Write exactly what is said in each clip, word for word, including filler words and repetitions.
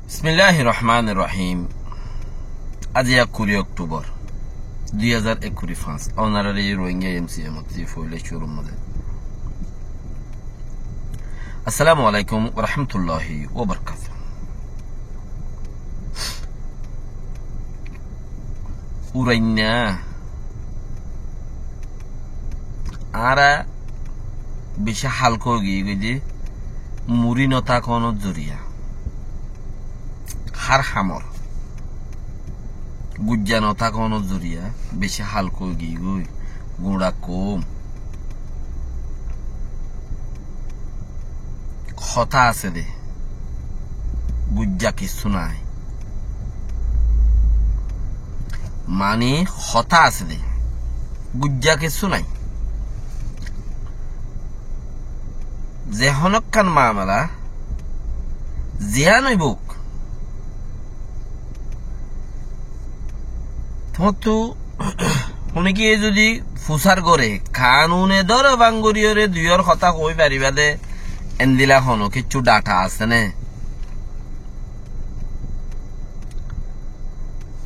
Bismilláhir rohmánir rohím. Aijja kuri októbor, dui házar ekkuri fañs. Ónarár Rohingya M C M ot foila cúrur mazé assalamu alaikum wa rahmatullahi wa barakatuhu. Urainna, añára beci halka ói giyói de, muri no tákonor zoriya, hár hamor gujja no tákonor zoriya beci halka ói giyói, guñça koum. Hotá asé de, gujja kessú nái. Mani hotá asé de, gujja kessú nái. Ze honókkan mamela ziyán óibok, tuáñttu honíkiye zodi fusár goré, kanune dóre bangoriyóre duiyór hotá hoói faribá de, endila honó kiccú dhata asé né?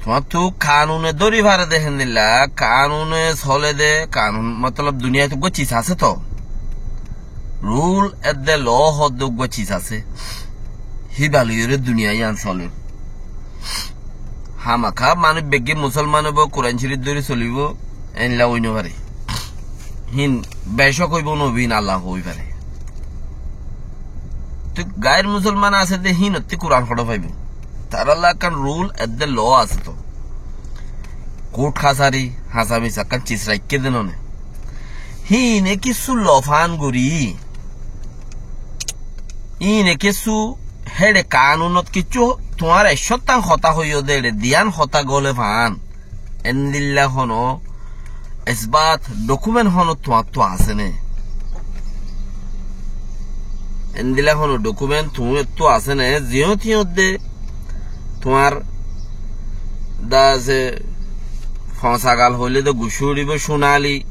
Tuáñttu kanune dóri fare de héndilla, kanune sole de, kanun motolob duniyait uggúa sis asé toó. Rul edde lo hoódde uggúa sis asé. Híba loiyóre duniya yián soler. Hámaká manúic beggín musolman óibo, Kuran Córif dóri solibó, éilla ói no fare. Hín becók óibo, no óibo, hín Allah hoói fare. Te gair musolman asé de hínottí Kuran hoçé faibo? Tarálla ekkán rul edde lo asé toó. Kút kasári, háñsa misa ekkán sis raikké de none. Híine kissú lofán gorí, híine kissú héçe kanunot kissú tuáñr eccóttan hotá hoiyó de héçe diyán hotá gole fán. Endilla honó esbat, dokument honó tuáñttu asé né? Endilla honó dokument tuáñttu asé né? Ziyót hiyót de tuáñr dase foñsa gal hoilé de gucú uçíbo cúnali,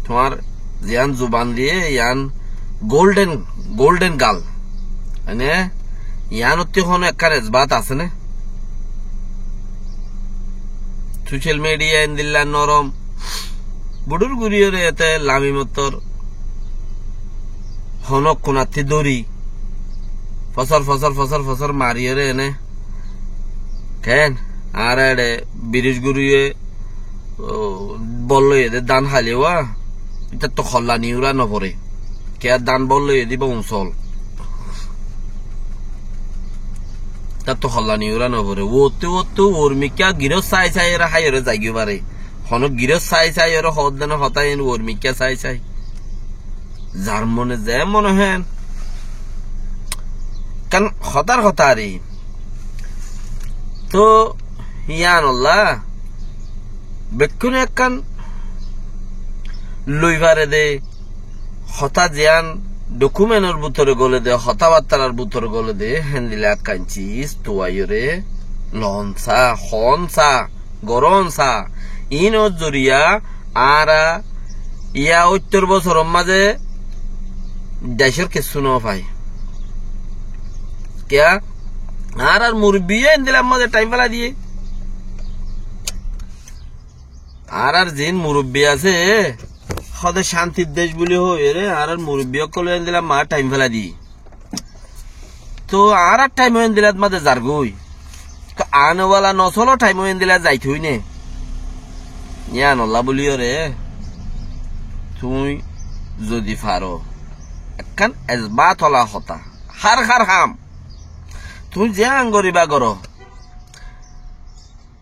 tuáñr ziyán zuban diyé, yían golden, golden gal. Mane, yíanottí honó ekkán esbat asé né? Social media endilla norom, buçúr goríyoré ete lami mottor honó kunattí dóri, fosór, fosór, fosór, fosór mariyóre ene. Keén? Añára eçe biris goríye, ó, bol loiyé de dán háliwa, ítattú holla niura noforé. Kiyá dán bol loiyé de íba uñsol. Ítattú holla niura noforé. Uottú, uottú, uor mikká girós sai saiyoré háiyoré zaigói fare. Honó girós sai saiyoré hoódde no hotá iín uor mikká sai sai. Zar mone ze mone hoó, ekkán hotár hotá ar. Toóu yíanolla bekkúne ekkán loi fare de, hotá ziyán dokumentor bútore gole de, hotábattar bútore gole de, héndilla ekkán sis tuaiyóre loón sa, hoón sa, gorón sa. Iínor zoriya añára yá óttor bosóror mazé decór kessú no fai. Kiyá? Añárar murubbiye endillar mazé thaim félai diyé. Añárar ziín murubbi asé, hóde cántir dec buli hoiyóre, añárar murubbi ókkole endillar mazé thaim félai diyé. Toóu añárar thaim ó endillar mazé zargói. Toóu anewala nosolor thaim ó endillar zaitóu né. Yíanolla buli óre, tuñí zodi faro, ekkán esbatola hotá, hár hár ham, tuñí ziyán goríba goró.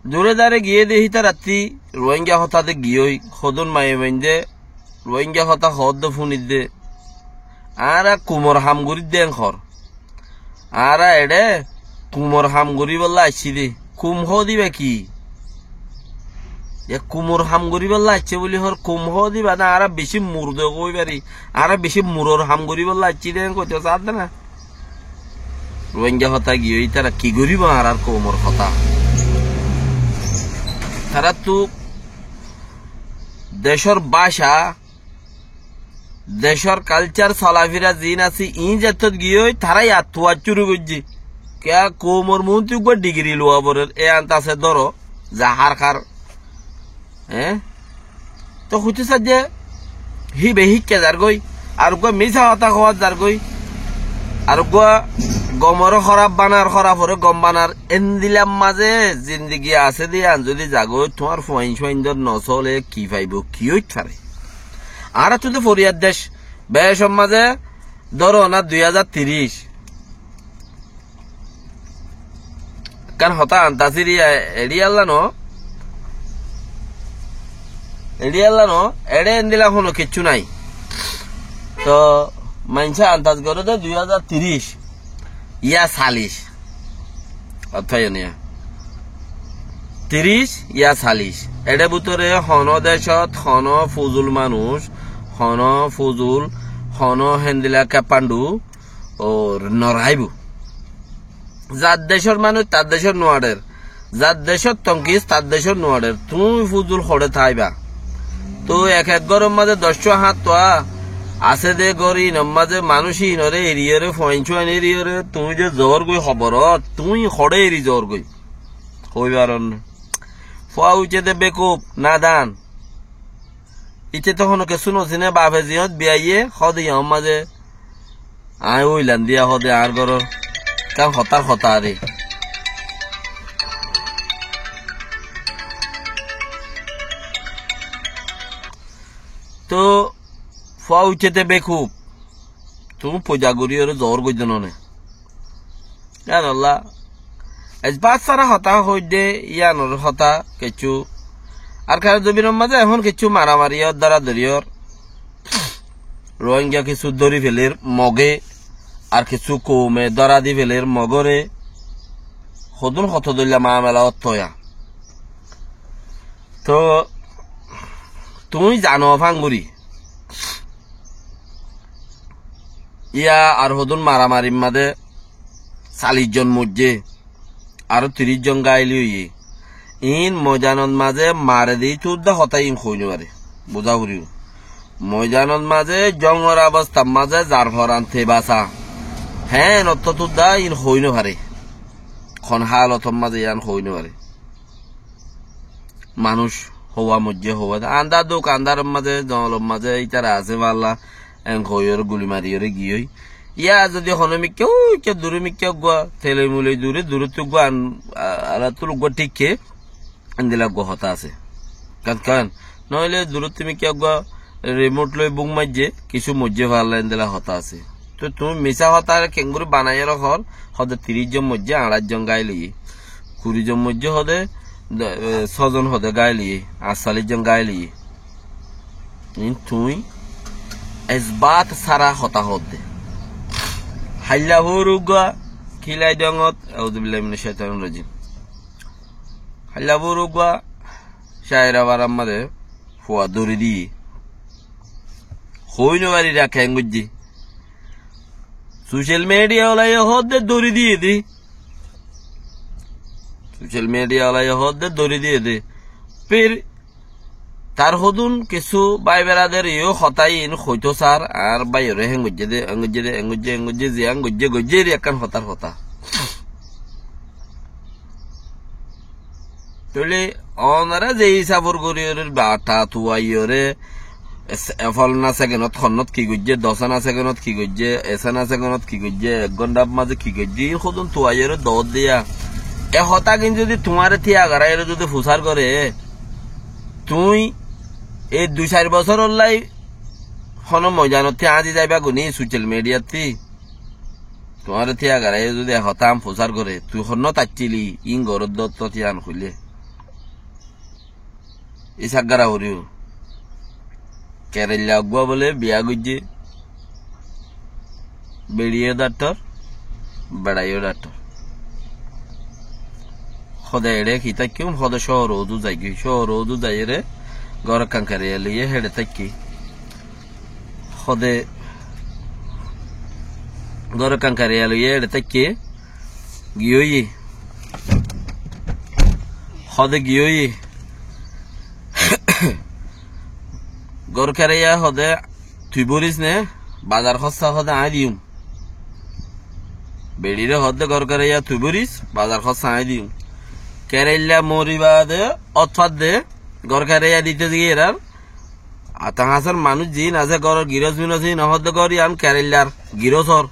Dure dare giyé de hítarattí Rohingya hotá de giyói, hodún maiyafuainde Rohingya hotá hoódde fúnidde. Añára kumor ham gorídde en hoór. Añára eçé kumor ham goríbolla aiccí de. Kum hoódiba ki? Yá kumor ham goríbolla aiccé buli hoór, kum hoódiba de añára bicí mur de hoói fari. Añára bicí muror ham goríbolla aiccí de en hoitó saádde na. Rohingya hotá giyói, ítara ki goríbo añárar koumor hotá? Ítarattú decór báca, decór kalcár, solafira ziín asé, iín zettót giyói, ítara yattuwa cúru goijjé. Kiyá koumor muúntu uggúa dhigiri luwa forer, e Antasé dóro, zahár hár. Eé? Toi hoitó saidde, híba híkka zargói, ar uggúa misá hotá hoóat zargói, ar uggúa gomoré hóraf banar, hóraforé gom banar, endila mazé zindigi asé de yían zodi zagói, tuáñr fuain cúaindor nosóle ki faibóu, ki óit fare? Añáráttu de foriyar dec, becór mazé dóro na dui házar tiríc. Ekkán hotá Antasir yá, eçé yálla no. Eçé yálla no, eçé endila hono kiccú nái. Toi maincé Antas goré de dui házar tiríc yá salic. Hotá yó niya. Tiríc yá salic. Eçé bútore hono decót, hono fuzul manúic, hono fuzul, hono héndila keppandhu, Ór noraibóu. Zar decór manúic tar decót nuaçer. Zar decót tonkis tar decót nuaçer. Tuñí fuzul hoçé táiba? Tuñí ek ek góror mazé doccúa háñttua asé de gór, inor mazé manúic inoré eriyóre, fuain cúain eriyóre, tuñí ze zoór goi hoborot, tuñí hoçé eri zoór goi? Hoi faron né. Fua uiccé de bekuf, nadan. Íte toóu honó kessú nosiné, bafe ziyót biyaiyé, hóde yór mazé aññí óilam diya hóde añár góror. Kán hotár hotá aré. Toóu fua uiccé de bekuf. Tuñí foida goríyoré zoór goiddé noné. Yíanolla esbát sára hotá hoóidde, yíanor hotá kessú. Arkan zobinor mazé ehón kessú maramari ór, dóradóri ór. Rohingya kessú dóri felér Mogé, ar kessú koume dóra di felér Mogóre. Hodún hotó dóilla mamela ótto yá. Toóu tuñí zano fáñguri. Yá ar hodún maramarir mazé salic zon moijjé, aró tiríc zon gáil óiye. Iín moidanot mazé mare de ítara hotá iín hoói nofaré. Buzá foribóu. Moidanot mazé zongor abostar mazé zar foran te basa. Héen ottó tudda iín hoói nofaré. Hon hálotor mazé yían hoói nofaré. Manúic houwa moijjé houwa de. Andár duk, andáror mazé, zongolor mazé, ítara asé falla, en hoiyóre guli mariyóre giyói. Yá zodi honó mikká, uikká duré mikká uggúa, teloi muloi duré, duróttu uggúa an-, a-, alattul uggúa thíkke, endila uggúa hotá asé. Kán kán, noóile duróttu mikká uggúa remot loi buk maijjé, kissú moijjé falla endila hotá asé. Toi tuñí misá hotáre keéngorí banaiyóre hoór, hóde tiríc zon moijjé, añçáic zon gáil óiye. Kuri zon moijjé hóde, de-, e, só zon hóde gáil óiye, añctalic zon gáil óiye. Iín tuñí esbát sára hotá hoódde. Háilla fóoruggúa, Kilai Dongot, auzubillahi minac caitanir rajim. Háilla fóoruggúa, Caira farar mazé fua dóri diyé. Hoói nofarir ar keén goijjé. Social media ola yó hoódde dóri diyé dé. Social media ola yó hoódde dóri diyé dé. Fir tar hodún kissú bái beradar yó hotá iín hoitó sar, añár báiyoré héen goijjé dé, héen goijjé dé, héen goijjé, héen goijjé, ziyán goijjé, goijjé eri ekkán hotár hotá. Tóile onorá ze hísafor goríyoré, batta tuaiyóre, es-, e, folna sekenot honnót ki goijjé, dosána sekenot ki goijjé, esána sekenot ki goijjé, ek góndhar mazé ki goijjé, iín hodún tuaiyóre doór diya. E hotágin zodi tuáñre tíya goráiyóre zodi fusár goré, tuñí e dui sair bosórollá honó moidanottí añzi zaiba guni social mediattí. Tuáñre tíya goráiye zodi e hotá án fusár goré, tui honnót aiccíli, iín goródde ottó tíyan hoilé. Ísaggára horíyo. Kereilla eggúa bóle biyá goijjé. Beçiyó dhaktor, beçaiyó dhaktor. Hóde eçé ki táikkiyum, hóde cóoródu zaigói. Cóoródu zaiyére góror kankariyá loiyé héçe táikke. Hóde góror kankariyá loiyé eçe táikke giyóiye. Hóde giyóiye. Góror kankariyá hóde tui bóris né, bazar hóssa hóde aññí diyum. Beçiré hoódde gór keraiya tui bóris, bazar hoór sañái diyum. Kerailla mori baade ót fadde gór keraiya dito zigiyé erar. Ata hañsor manúic ziín asé góror girós minós íin hoódde gór yían keraillar girós ór.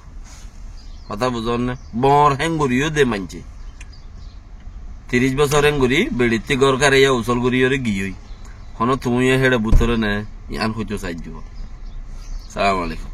Hotá buzón né? Boóñr hénguri yó de maincé. Tiríc bosór hénguri beçittí gór keraiya usól gorí yóre giyói. Honó tuñí yó héçe bútore né, yían hoitó saijjó. Salamu alaikum.